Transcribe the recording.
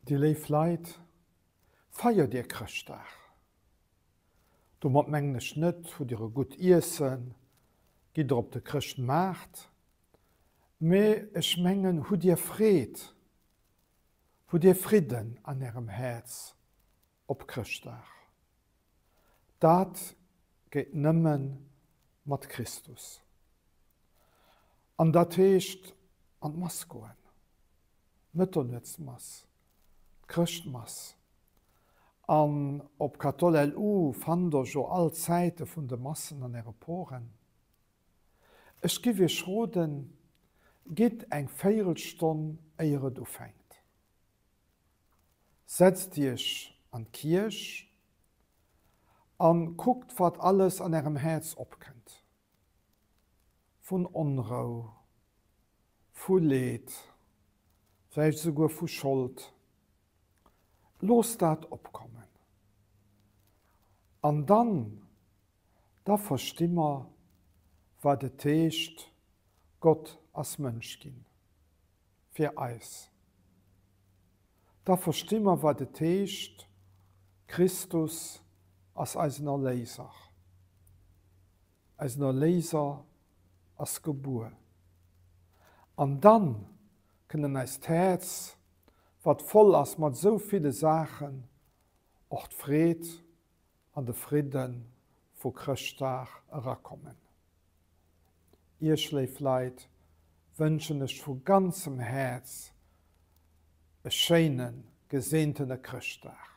Dir léif Leit, feiert Dir Chrëschtdag? Domat mengen ech net, hutt Dir e gutt Iessen, gitt Der op de Chrëschtmaart, mee ech mengen, hutt Dir Freed, hutt Dir Fridden an Ärem Häerz op Chrëschtdag? Dat geet nëmme mat Christus. An dat heescht an d'Mass goen. D'Mëtternuetsmass, d'Chrëschtmass. An op Cathol-LU fannt der jo all d'Zäite vun de Massen an äre Poren. Ech giff iech roden, gitt eng Véirelstonn éier et ufänkt. Setzt iech an d'Kierch an kuckt wat alles an ärem Häerz opkënnt. Vun Onrou, vu Leed, vläicht esouguer vu Schold. Looss dat opkommen. An dann, da versti mer, wat et heescht, Gott ass Mënsch ginn, fir eis. Da versti mer, wat et heescht, Christus ass eisen Erléiser. Eisen Erléiser ass gebuer. An dann kënnen eist Häerz, wat voll ass mat esou ville Saachen, och d'Freed an de Fridde vu Chrëschtdag erakommen. Iech, léif Leit, wënschen ech vu ganzem Häerz e schéine, geseentene Chrëschtdag.